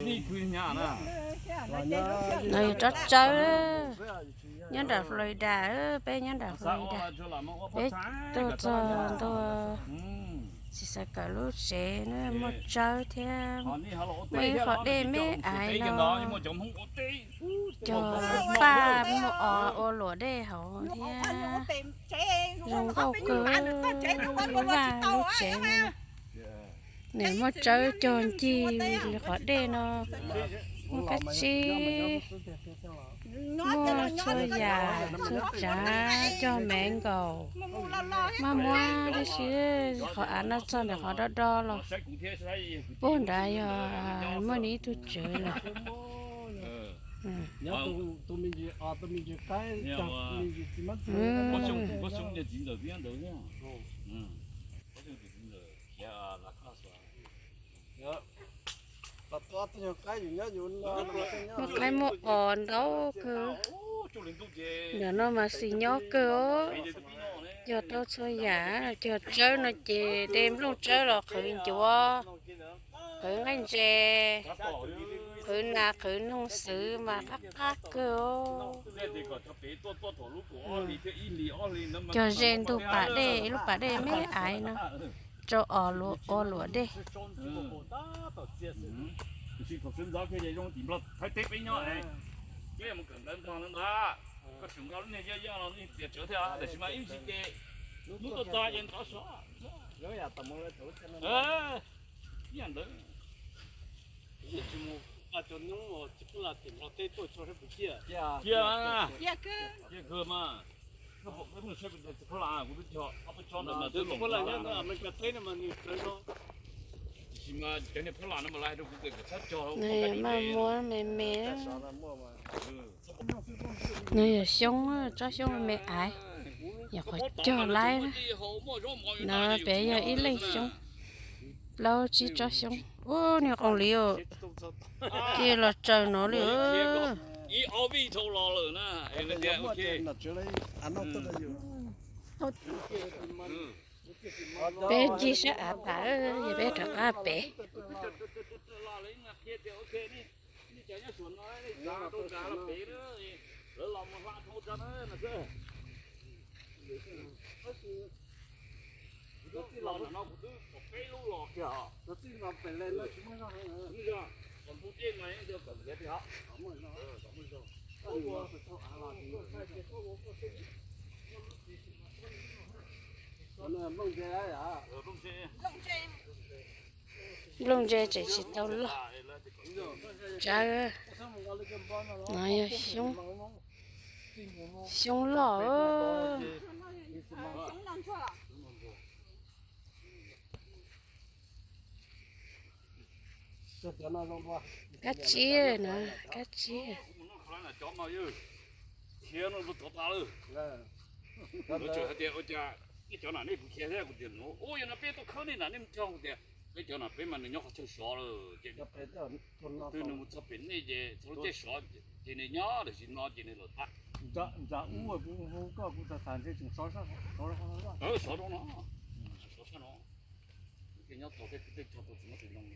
No yog tsob tsawb, nyob nram Florida, peb nyob nram Florida, peb tuaj txog ntua txiv xav kawm lub tsev na, muaj tsawb thiab muaj ib qho dej me ais no. Cog paj muaj os ua luam dej hauv thiab zoo nkauj kawg. Lub vaj lub tsev no nws muaj tsawb cog ncig li qhov dej no, muaj kab tsib, muaj txhua yam txhua tsav, cog me nkaus, maj muab tab sis qhov av no txog ntawm qhov do do los puag nrad yog muaj nws ib tug tswv lawm. Muaj qaib muaj os ntau kawg. Ntawm no mas xis nyob kawg os. Cog tau txhua yam, cog tsawb no ces de nplooj tsawb los qhwv ncuav, qhwv nqaij ntses, qhwv nas qhwv noog xwb mas qab qab kawg os. Cog ze ntug pas dej, ib lub pas dej me ais no, rau os ua luam dej. Maj muab me me. No yog xyoob, tsob xyoob me ais, yog qhov cog laib na. No pem yog ib leeg xyoob, plaub tsib tsob xyoob. Ua niag qoos liv cia los tsaws no li. Peb ncig sab av tas, yog peb rov qab pem. Nplooj ntse tseem tsis tau loj. Tsawb, no yog xyoob, xyoob loj. Kab tsib na, kab tsib. Peb cov no peb mas nws nyob qhov chaw sov lawm ces twb nws mus txog pem nej ces txog lub caij sov ces nws nyob tam sim no ces nws lawm tag. Sov rau no, sov sab no, nyob tau tej tug tsis muaj tus zoo li.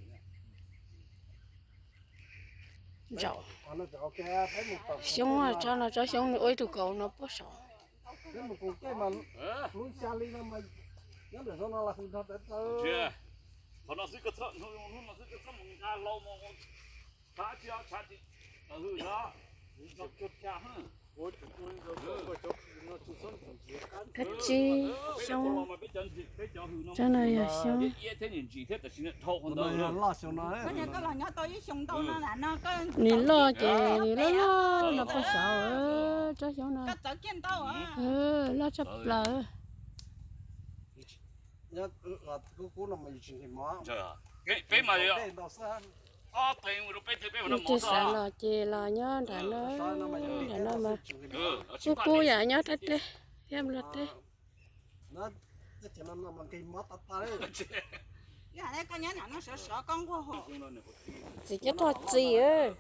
Xyoob, tsob no tsob xyoob nws ua ib tug kaus no puag saud. Qhov no xwb koj txhob, hnub no xwb koj txhob mus nqa hlau mus tshav tsis tshav tsis hws no. Kab tsib, xyoob, tsob no yog xyoob. Nws loj ces nws loj loj no puag saud, tsob xyoob no. Loj tshaj plaws. Leej twg xav los ces los nyob nram no, nram no mas kub kub yam nyob rau teb, thiab nplog teb. Txiv cov tog txiv,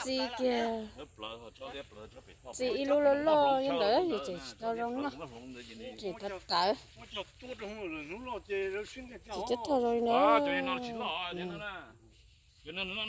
txiv kiag, txiv ib lub loj loj li ntawd ces tseem tsis tau zoo noj, tseem tawv tawv. Txiv cov tog zoo li no. Cov no